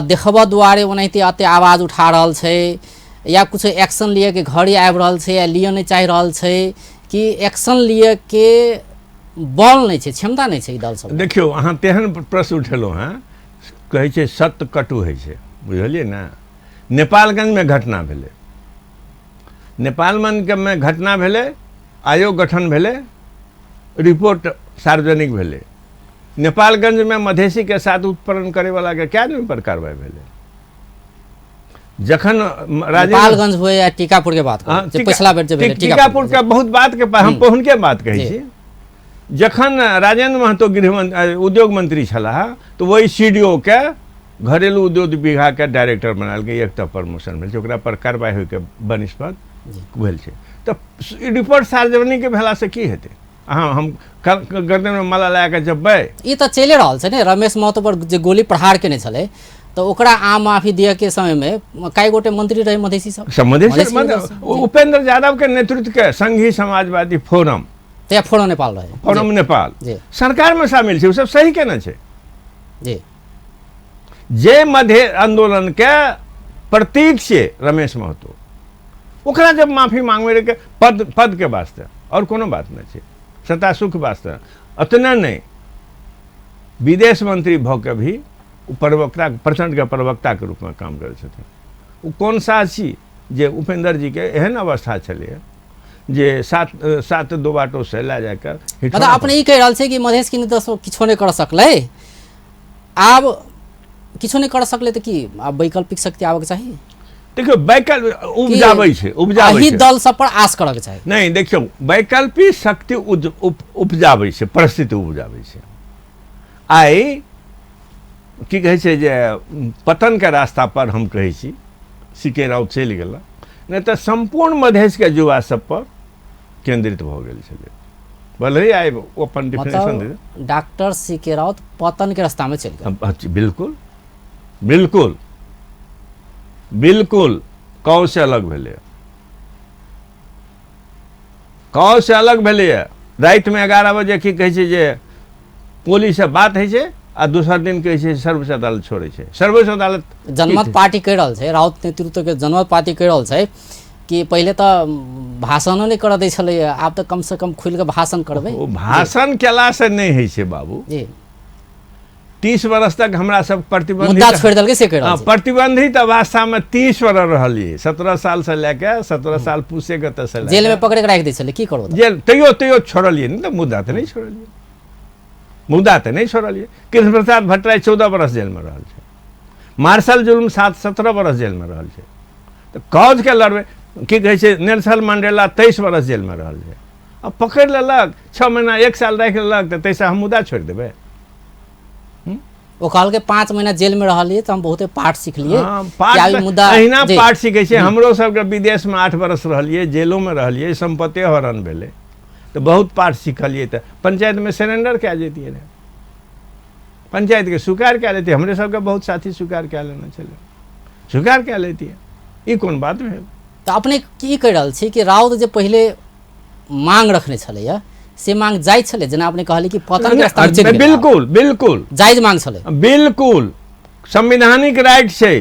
देखबऽ दुआरे ओनाहिते एते आवाज उठा रहल छै, या कुछ एक्शन लिअके घड़ी आबि रहल छै, या लिअ नहि चाहि रहल छै, कि एक्शन लिअके बल नहि छै, क्षमता नहि छै ई दल सब? देखियौ, अहाँ तेहन प्रश्न उठेलहुँ हेँ, कहै छै सत्य कटु होइ छै, बुझलियै ने। नेपालगंजमे घटना भेलै, नेपालगंजमे घटना भेलै, आयोग गठन भेलै, रिपोर्ट सार्वजनिक भेलै। नेपालगंजमे मधेशीके साथ उत्पीड़न करैवलाके कए आदमी पर कार्रवाई भेलै? जखन नेपालगंज हुए या टीकापुर के बात करू, पिछला बेर जे भेलै टीकापुर के बहुत बात के, हम हुनके बात कहै छी। जखन राजेंद्र महतो गृह उद्योग मंत्री छलाह तऽ ओहि CDO के घरेलू उद्योग विभागके डायरेक्टर बनायल, एकटा प्रमोशन भेल छै, ओकरा पर कार्रवाई होइके बनस्पत भेल छै। तऽ रिपोर्ट सार्वजनिक भेलासँ की हेतै? अहाँ हम गर्दनमे माला लगा कऽ जपबै? ई तऽ चलि रहल छै ने। रमेश महतो पर जे गोली प्रहार केने छलै तऽ ओकरा आम माफी दिअ के समयमे कई गोटे मंत्री रहे मधेशी सब, उपेंद्र यादव के नेतृत्व के संघी समाजवादी फोरम, फोरम नेपाल रहे, फोरम नेपाल सरकार में शामिल छै, ओ सब सही केने छै जी। जे मधेश आंदोलन के प्रतीक छै रमेश महतो, ओकरा जब माफी मांगबै रहे पद पद के वास्ते और कोनो बात नहीं छै, सत्ता सुख वास्ते। अतना नहीं, विदेश मंत्री भऽ के भी ओ प्रवक्ता, प्रचण्डके प्रवक्ताके रूपमे काम करै छथिन। ओ कोन साह छी जे उपेंद्र जीके एहन अवस्था छलैए जे सात दो बाटो से लए जाके। मतलब अपने ई कहि रहल छै कि मधेश के नेता किछो नहि कर सकलै, आब किछो नहि कर सकलै तऽ की आब वैकल्पिक शक्ति आबऽके चाही? देखियौ, वैकल्पिक उपजाबै छै, उपजाबै छै, दल सब पर आस करऽके चाही। नहि, देखियौ, वैकल्पिक शक्ति उपजाबै छै, परिस्थिति उपजाबै छै। आइ की कहै छै जे पतनके रास्ता पर हम कहै छी सीके राउत चलि गेल, नहि तऽ सम्पूर्ण मधेशके युवा सब पर केंद्रित भऽ गेल छलै। भले ही आइ ओ अपन डिफिनेशन। डॉक्टर सीके राउत पतन के रास्ता में चलि गेल। बिल्कुल बिल्कुल बिल्कुल, कौ से अलग भेलै, कौ से अलग भेलैए। रातिमे 11 बजे की कहै छै जे पुलिससँ बात होइ छै आ दोसर दिन कहै छै सर्वोच्च अदालत छोड़ै छै। सर्वोच्च अदालत जनमत पार्टी कहि रहल छै, राउत नेतृत्वके जनमत पार्टी कहि रहल छै कि पहिले तऽ भाषणो नहि करऽ दै छलैए, आब तऽ कमसँ कम खुलि कऽ भाषण करबै। ओ भाषण केलासँ नहि होइ छै बाबू। जी, 30 वर्ष तक हमरा सब प्रतिबंधित छोड़ि देलकै से कहि रहल छै। प्रतिबंधित अवस्थामे 30 वर्ष रहलियै, 17 साल से लए कऽ 17 साल पूसे गते से जेलमे पकड़ि कऽ राखि दै छलै, की करू जेल, तैयो तैयो छोड़लियै नहि तऽ मुद्दा तऽ नहि छोड़लियै, मुद्दा तऽ नहि छोड़लियै। कृष्ण प्रसाद भट्टराय 14 बरस जेलमे रहल छै, मार्शल जुल्म 17 बरस जेलमे रहल छै, तऽ कॉजके लड़बै की कहै छै। नेल्सन मंडेला 23 बरस जेलमे रहल छै, आ पकड़ि लेलक 6 महीना 1 साल राखि लेलक तऽ ताहिसँ हम मुद्दा छोड़ि देबै? ओ कहलकै 5 महीना जेलमे रहलियै तऽ हम बहुते पाठ सिखलियै। मुद्दा अहिना पाठ सीखै छै। हमरो सबके विदेशमे 8 बरस रहलियै, जेलोमे रहलियै, सम्पत्ति हरण भेलै तऽ बहुत पाठ सिखलियै। तऽ पंचायतमे सरेंडर कए जैतियै रहए, पंचायतके स्वीकार कए लेतियै। हमरे सबके बहुत साथी स्वीकार कए लेने छलै, स्वीकार कए लेतियै, ई कोन बात भेल? तऽ अपने की कहि रहल छी कि राउत जे पहिले मांग रखने छलैया से मांग जायज छलै, जेना अपने कहलियै कि पतन के रास्ता में चलि गेल। बिल्कुल बिल्कुल जायज मांग छलै, बिल्कुल संवैधानिक राइट छै।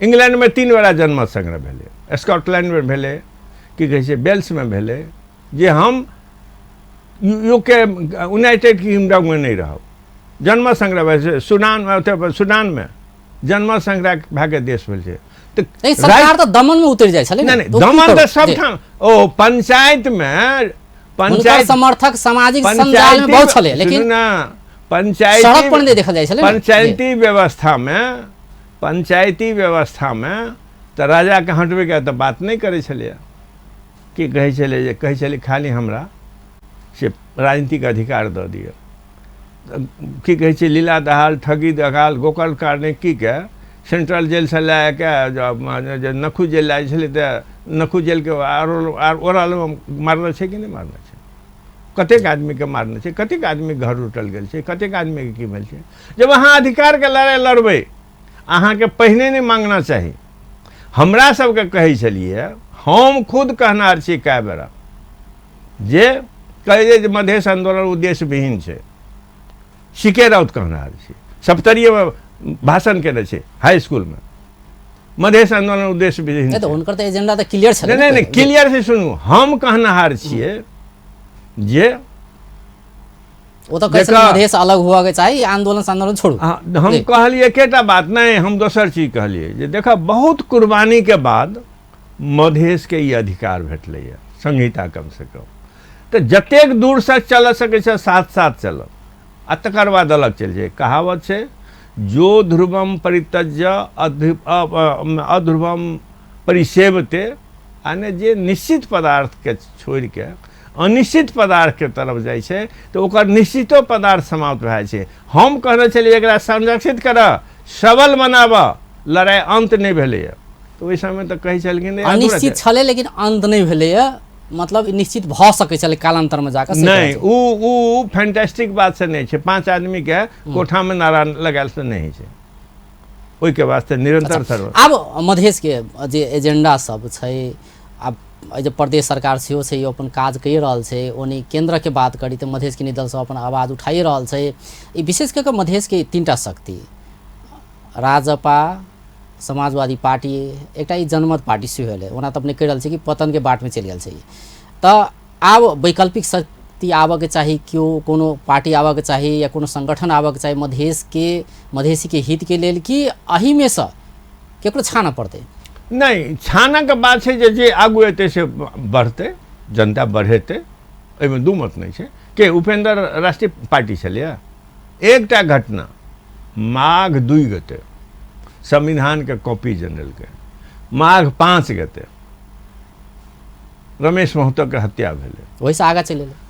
इंग्लैंडमे 3 बेरा जनमत संग्रह भेलै, स्कॉटलैंडमे भेलै, की कहै छै वेल्समे भेलै, जे हम यूके यूनाइटेड किंगडममे नहि रहब। जनमत संग्रह भेल छै सुडान, सुडानमे जनमत संग्रह भए कऽ देश भेल छै। तऽ सरकार तऽ दमनमे उतरि जाइ छलै। नहि, दमन तऽ सबठाम ओ पंचायतमे, पंचायत समर्थक सामाजिक संजाल में बहुत छलै, लेकिन पंचायती सड़क पर नहि देखल जाइ छलै। पंचायती व्यवस्थामे, पंचायती व्यवस्थामे तऽ राजाके हटबैके तऽ बात नहि करै छलैए। की कहै छलै जे कहै छलै खाली हमरा से राजनीतिक अधिकार दऽ दिअ। की कहै छै लीला दहाल, ठगी दहाल, गोकर्ण कार्णिकीके सेंट्रल जेलसँ लए कऽ जे नखू जेल लए छलै तऽ नखू जेलके ओरालमे मारने छै कि नहि मारने छै? कतेक आदमीके मारने छै, कतेक आदमीके घर लूटल गेल छै, कतेक आदमीके की भेल छै। जब अहाँ अधिकारके लड़ाइ लड़बै, अहाँके पहिने नहि मांगना चाही। हमरा सबके कहै छलियै, हम खुद कहनार छी कए बेरा जे कहै जे मधेश आन्दोलन उद्देश्यविहीन छै। सीके राउत कहनार छी, सप्तरीयमे भाषण केने छै हाई स्कूलमे, मधेश आन्दोलन उद्देश्यविहीन। तऽ हुनकर तऽ एजेंडा तऽ क्लियर छलै। नहि नहि, क्लियर छै। सुनू, हम कहनाहार छियै जे ओ तऽ कहै छलै मधेश अलग हुअके चाही, आन्दोलन आन्दोलन छोड़ू। हम कहलियै एकेटा बात नहि, हम दोसर चीज कहलियै जे देखऽ बहुत कुर्बानीके बाद मधेशके ई अधिकार भेटलैए संहिता कमसँ कम, तऽ जतेक दूरसँ चलऽ सकै छै साथ साथ चलऽ आ तकर बाद अलग चलि जाय। कहावत छै जो ध्रुवम परित्यज्य अध्रुवम परिसेवते, यानी जे निश्चित पदार्थके छोड़िके अनिश्चित पदार्थके तरफ जाइ छै तऽ ओकर निश्चितो पदार्थ समाप्त भए जाइ छै। हम कहने छलियै एकरा संरक्षित करऽ, सबल बनाबऽ, लड़ाइ अन्त नहि भेलैए। तऽ ओहि समय तऽ कहै छलखिन अनिश्चित छलै लेकिन अन्त नहि भेलैए, मतलब निश्चित भऽ सकै छलै कालान्तरमे जाकऽ। नहि, ओ फैंटास्टिक बात से नहि छै। 5 आदमीके कोठामे नारा लगायल से नहि होइ छै, ओहिके वास्ते निरंतर सर्व। आब मधेशके जे एजेंडा सब छै, आब जे प्रदेश सरकार सेहो छै अपन काज कहि रहल छै, ओनी केन्द्रके बात करी तऽ मधेशके दल सब अपन आवाज उठाइ रहल छै। ई विशेष कऽ कऽ मधेशके 3टा शक्ति, राजपा, समाजवादी पार्टी, एकटा ई जनमत पार्टी सेहो एलै। ओना तऽ अपने कहि रहल छै कि पतनके बाटमे चलि गेल छै, तऽ आब वैकल्पिक शक्ति आबऽके चाही, केओ कोनो पार्टी आबऽके चाही या कोनो संगठन आबऽके चाही मधेशके मधेसीके हितके लेल, कि एहिमेसँ केकरो छानऽ पड़तै? नहि, छानऽके बात छै जे जे आगू एतै से बढ़तै, जनता बढ़ेतै, एहिमे दू मत नहि छै। के उपेंद्र राष्ट्रीय पार्टी छलैए। एकटा घटना माघ 2 गते संविधानके कॉपी जनरलके, माघ 5 गते रमेश महतोके हत्या भेलै, ओहिसँ आगाँ चलि एलै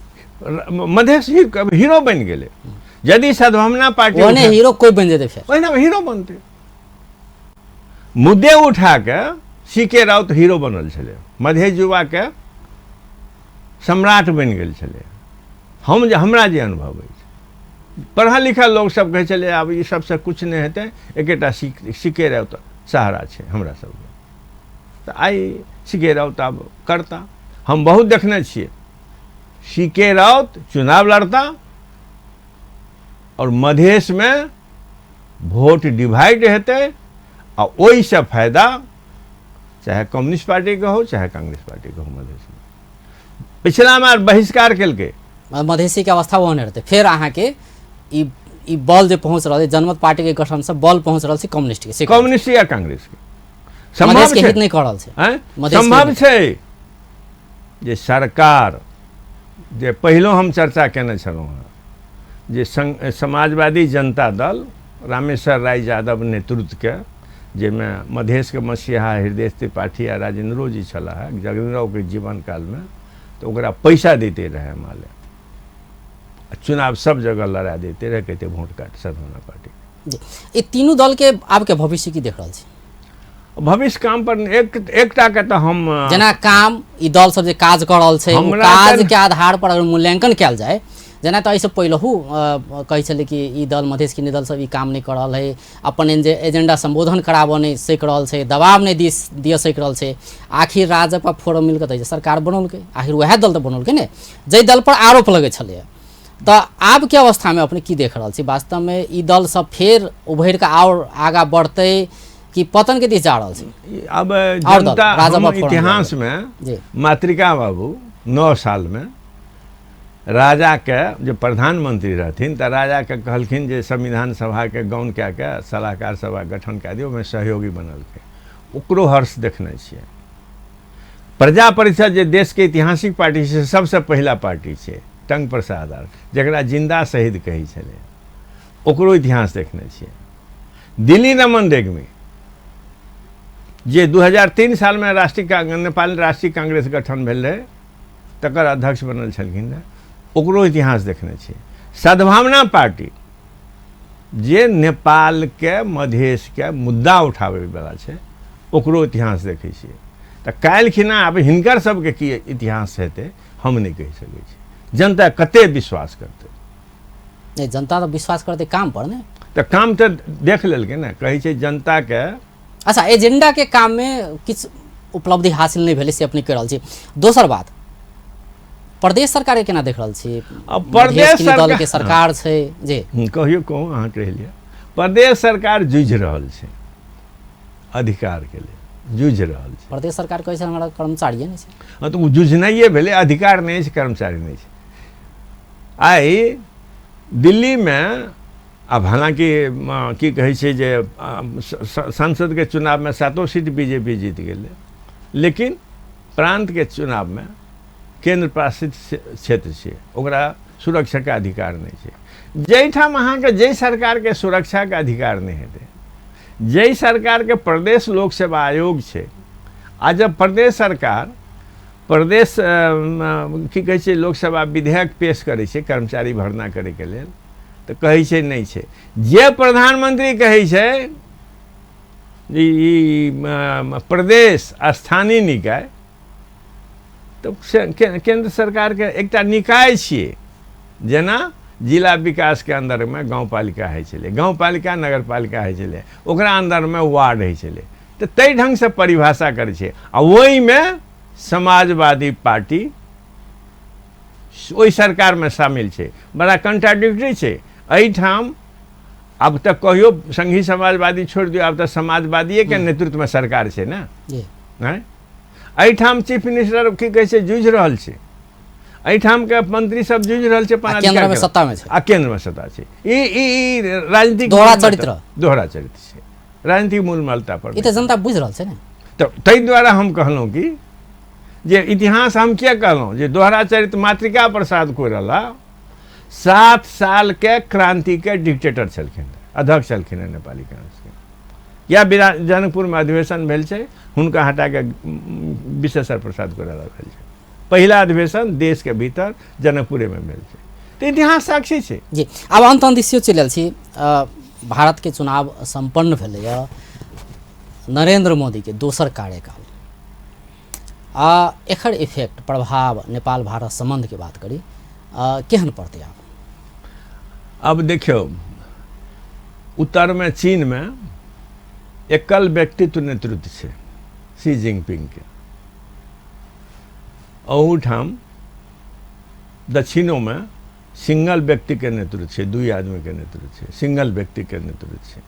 मधेश हीरो बनि गेलै। यदि सद्भावना पार्टी ओहने हीरो कोइ बनि जेतै, फेर ओहिना हीरो बनतै। मुद्दे उठा के सी.के. राउत हीरो बनल छलै, मधेश युवाके सम्राट बनि गेल छलै। हम जे हमरा जे अनुभव अछि, पढ़ल लिखल लोक सब कहै छलै आब ई सबसँ किछु नहि हेतै, एकेटा सी.के. राउत सहारा छै हमरा सबके। तऽ आइ सी.के. राउत आब करता, हम बहुत देखने छियै सी.के. राउत चुनाव लड़ता और मधेशमे वोट डिवाइड हेतै आ ओहिसँ फायदा चाहे कम्युनिस्ट पार्टीके हो चाहे कांग्रेस पार्टीके हो। मधेशमे पिछला बार बहिष्कार केलकै, मधेसीके अवस्था ओहने रहतै। फेर अहाँके ई बल जे पहुँच रहल छै जनमत पार्टीके गठनसँ, बल पहुँच रहल छै कम्युनिस्टके, कम्युनिस्ट या कांग्रेसके। संभव छै, हित नहि कऽ रहल छै। संभव छै जे सरकार, जे पहिलो हम चर्चा केने छलहुँ हँ जे समाजवादी जनता दल रामेश्वर राय यादव नेतृत्वके, जाहिमे मधेशके मसीहा हृदय त्रिपाठी आ राजेंद्रो जी छलाह जगेंद्रके जीवन कालमे, तऽ ओकरा पैसा दैते रहै एमाले, चुनाव सब जगह लड़ा दैते रहै, कहते वोट काट सद्भावना पार्टी। ई तीनू दलके आबके भविष्य की देख रहल छी? भविष्य काम पर एकटा के तऽ हम जेना काम ई दल सब जे काज कऽ रहल छै, काज के आधार पर अगर मूल्यांकन कयल जाय, जेना तऽ एहिसँ पहिलहु कहै छलै कि ई दल मधेश के दल सब ई काम नहि कऽ रहल है, अपन एजेंडा संबोधन कराबऽ नहि सकि रहल छै, दबाव नहि दिअ सकि रहल छै। आखिर राजपा फोरम मिलके तऽ सरकार बनौलकै, आखिर वएह दल तऽ बनौलकै ने जाहि दल पर आरोप लगै छलैए। तऽ आबके अवस्थामे अपने की देख रहल छी? वास्तवमे ई दल सब फेर उभरि कऽ आओर आगाँ बढ़तै कि पतन के दिस जा रहल छै? अब जनता इतिहासमे मातृका बाबू 9 सालमे राजाके जे प्रधानमंत्री रहथिन तऽ राजाके कहलखिन जे संविधान सभाके गौण कए कऽ सलाहकार सभा गठन कए दियौ, ओहिमे सहयोगी बनलकै, ओकरो हर्ष देखने छियै। प्रजा परिषद जे देशके ऐतिहासिक पार्टी छै, सबसँ पहिला पार्टी छै, टंग प्रसाद आर जकरा जिन्दा शहीद कहै छलै, ओकरो इतिहास देखने छियै। दिल्ली रमन रेग्मी जे 2003 सालमे राष्ट्रीय नेपाल राष्ट्रीय कांग्रेस गठन भेल रहै तकर अध्यक्ष बनल छलखिन रहै, ओकरो इतिहास देखने छियै। सद्भावना पार्टी जे नेपालके मधेशके मुद्दा उठाबैवला छै, ओकरो इतिहास देखै छियै। तऽ काल्हिखिना आब हिनकर सबके की इतिहास हेतै हम नहि कहि सकै छी। जनता कते विश्वास करतै? नहि, जनता तऽ विश्वास करतै काम पर ने, तऽ काम तऽ देख लेलकै ने, कहै छै जनताके। अच्छा, एजेंडाके काममे किछु उपलब्धि हासिल नहि भेलै से अपने कहि रहल छी। दोसर बात, प्रदेश सरकारके केना देख रहल छी? प्रदेश दलके सरकार छै जे कहियो कहू अहाँ कहि लिअ, प्रदेश सरकार जूझि रहल छै अधिकारके लेल, जूझि रहल छै। प्रदेश सरकार कहै छै हमरा कर्मचारिए नहि छै। हँ, तऽ ओ जुझनाइए भेलै, अधिकार नहि छै, कर्मचारी नहि छै। आइ दिल्लीमे आब हालाँकि की कहै छै जे संसदके चुनावमे 7 सीट बीजेपी जीत गेलै, लेकिन प्रान्तके चुनावमे केन्द्र शासित क्षेत्र छै, ओकरा सुरक्षाके अधिकार नहि छै। जाहिठाम अहाँके जाहि सरकारके सुरक्षाके अधिकार नहि हेतै, जाहि सरकारके प्रदेश लोक सेवा आयोग छै, आ जब प्रदेश सरकार प्रदेश की कहै छै लोक सेवा विधेयक पेश करै छै कर्मचारी भर्ना करैके लेल, तऽ कहै छै नहि छै। जे प्रधानमंत्री कहै छै ई प्रदेश स्थानीय निकाय, तऽ केन्द्र सरकारके एकटा निकाय छियै। जेना जिला विकासके अन्दरमे गाँवपालिका होइ छलै, गाँवपालिका नगरपालिका होइ छलै, ओकरा अन्दरमे वार्ड होइ छलै, तऽ ताहि ढङ्गसँ परिभाषा करै छै। आ ओहिमे समाजवादी पार्टी ओहि सरकारमे शामिल छै। बड़ा कंट्राडिक्टरी छै। एहिठाम आब तऽ कहियो संघी समाजवादी छोड़ि दियौ, आब तऽ समाजवादिएके नेतृत्वमे सरकार छै ने। नहि, एहिठाम चीफ मिनिस्टर की कहै छै जूझि रहल छै। एहिठामके मंत्री सब जूझि रहल छै अपन केंद्रमे सत्तामे छै आ केंद्रमे सत्ता छै। ई ई राजनीतिक दोहरा चरित्र, दोहरा चरित्र छै, राजनीतिक मूल मालता पर ई तऽ जनता बुझि रहल छै ने। तऽ ताहि दुआरे हम कहलहुँ कि जे इतिहास हम किया कहलहुँ जे दोहरा चरित्र मातृका प्रसाद कोइराला 7 साल के क्रांति के डिक्टेटर छलखिन, अध्यक्ष छलखिन हँ नेपाली कांग्रेस के। या जनकपुरमे अधिवेशन भेल छै, हुनका हटा के विश्वेश्वर प्रसाद कोइराला भेल छै। पहिला अधिवेशन देश के भीतर जनकपुरेमे भेल छै। तऽ इतिहास साक्षी छै जी। आब अंत अंत सेहो चलि आयल छी। भारत के चुनाव सम्पन्न भेलैए, नरेंद्र मोदी के दोसर कार्यकाल आ एकर इफेक्ट प्रभाव नेपाल भारत संबंध के बात करी केहन पड़तै आब? अब देखियौ, उत्तरमे चीनमे एकल व्यक्तित्व नेतृत्व छै शी जिनपिंग के। अहूठाम दक्षिणोमे सिंगल व्यक्तिके नेतृत्व छै, 2 आदमीके नेतृत्व छै, सिंगल व्यक्तिके नेतृत्व छै।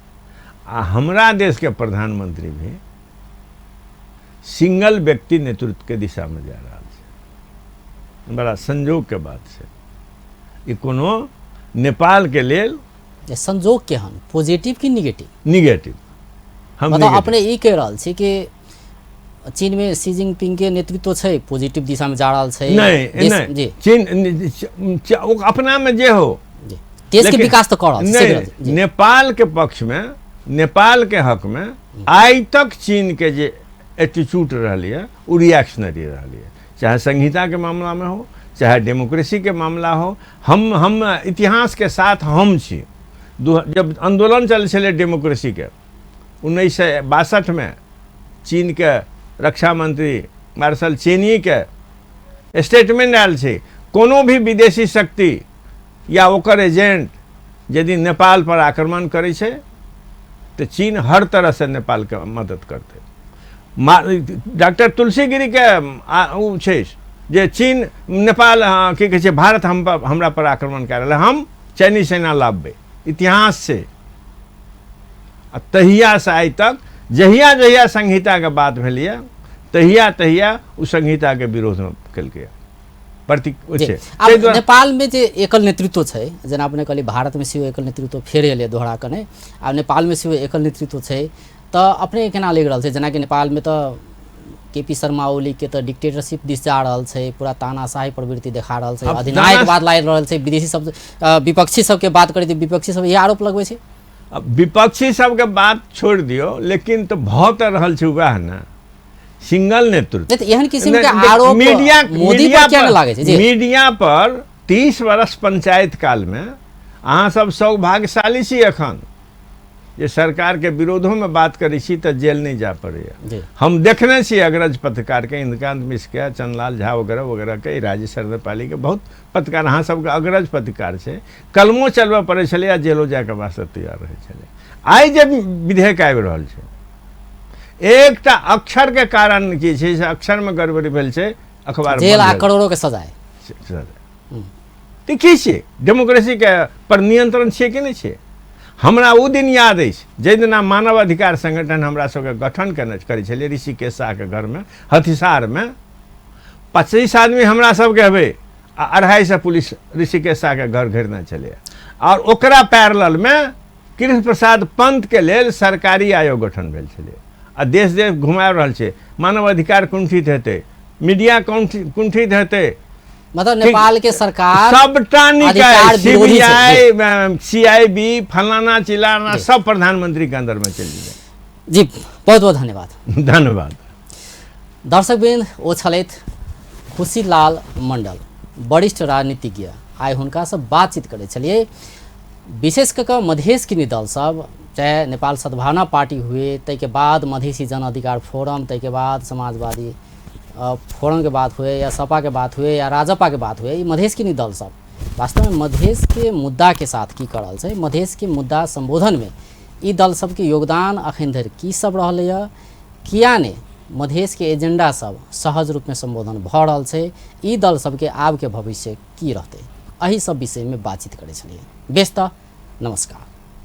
आ हमरा देशके प्रधानमंत्री भी सिंगल व्यक्ति नेतृत्व के दिशामे जा रहल छै। बड़ा संजोगके बात छै। ई कोनो नेपालके लेल संजोग केहन, पॉजिटिव कि निगेटिव? निगेटिव। हम मतलब अपने ई कहि रहल छी कि चीन में शी जिनपिंग के नेतृत्व छै, पॉजिटिव दिशा में जा रहल छै। नहीं नहीं जी, चीन अपना में जे हो देश के विकास तो कर रहल छै। नेपाल के पक्ष में, नेपाल के हक में आइ तक चीन के जे एटीट्यूड रहल है वो रिएक्शनरी रहल है, चाहे संहिता के मामला में हो, चाहे डेमोक्रेसी के मामला हो। हम इतिहास के साथ हम छी। जब आंदोलन चल छलै डेमोक्रेसी के 1962 में चीन के रक्षा मंत्री मार्शल चेनी के स्टेटमेंट आयल छै, कोनो भी विदेशी शक्ति या ओकर एजेंट यदि नेपाल पर आक्रमण करै छै तऽ चीन हर तरह से नेपाल के मदद करतै। डॉक्टर तुलसी गिरी के ओ छै जे चीन नेपाल की कहै छै भारत हम हमरा पर आक्रमण कए रहल, हम चीनी सेना लाबबै, इतिहास से। आ तहियासँ आइ तक जहिया जहिया संहिताके बात भेलैए तहिया तहिया ओ संहिताके विरोधमे केलकैए। आब नेपाल में जे एकल नेतृत्व छै, जेना अपने कहली भारत में सेहो एकल नेतृत्व फेर एलै दोहरा कऽ नहि, आब नेपाल में सेहो एकल नेतृत्व छै, तऽ अपने केना लागि रहल छै? जेनाकि नेपाल में तऽ के पी शर्मा ओली के तऽ डिक्टेटरशिप दिस जा रहल छै, पूरा तानाशाही प्रवृत्ति देखा रहल छै, अधिनायकवाद लागि रहल छै। विदेशी सब विपक्षी सबके बात करी तऽ विपक्षी सब इएह आरोप लगबै छै। अब विपक्षी सबके बात छोड़ि दियौ, लेकिन तऽ भऽ तऽ रहल छै वएह ने सिंगल नेतृत्व। एहन किसिम के आरोप मीडिया मोदी पर किया लागै छै? मीडिया पर 30 वर्ष पंचायत काल में अहाँ सब सौभाग्यशाली छी एखन जे सरकार के विरोधो में बात करै छी तऽ जेल नहीं जा पड़ैया। हम देखने छी अग्रज पत्रकार के, इंद्रकांत मिश्र के, चंदलाल झा वगैरह वगैरह के, राजेश्वर नेपाली के, बहुत पत्रकार अहाँ सबके अग्रज पत्रकार छै, कलमो चलबऽ पड़ै छलै आ जेलो जायके वास्ते तैयार रहै छलै। आइ जे विधेयक आबि रहल छै, एकटा अक्षर के कारण की छै से अक्षर में गड़बड़ी भेल छै, अखबार जेल आ करोड़ों के सजाए। तऽ की छियै डेमोक्रेसी के पर नियंत्रण छियै कि नहि छियै? हमरा ओ दिन याद अछि जाहि दिना मानव अधिकार संगठन हमरा सबके गठन केने करै छलियै ऋषिकेश शाहके घरमे हथिसारमे, 25 आदमी हमरा सबके हेबै आ 250 पुलिस ऋषिकेश शाहके घर घेरने छलैए। आओर ओकरा पैरेललमे कृष्ण प्रसाद पंत के लेल सरकारी आयोग गठन भेल छलै आ देश देश घुमा रहल छै। मानव अधिकार कुंठित हेतै, मीडिया कुंठित हेतै, मतलब नेपाल के सरकार सबटा निकाय सीबीआई सीआईबी फलाना चिलाना सब प्रधानमंत्री के अंदर में चलि गेलै। जी बहुत बहुत धन्यवाद। धन्यवाद। दर्शकवृंद, ओ छलथि खुशीलाल मंडल, वरिष्ठ राजनीतिज्ञ। आइ हुनकासँ बातचीत करै छलियै विशेष कऽ कऽ मधेश के दल सब, चाहे नेपाल सद्भावना पार्टी हुए, ताहिके बाद मधेसी जन अधिकार फोरम, ताहिके बाद समाजवादी फोरम के बात हुए या सपा के बात हुए या राजपा के बात हुए, ई मधेश के दल सब वास्तव में मधेश के मुद्दा के साथ की कर रहल छै, मधेश के मुद्दा संबोधन में ई दल सबके योगदान अखन धरि की सब रहलैए, किया ने मधेश के एजेंडा सब सहज रूप में संबोधन भऽ रहल छै, ई दल सबके आबके भविष्य की रहतै, एहि सब विषय में बातचीत करै छलियै। बेस तऽ नमस्कार।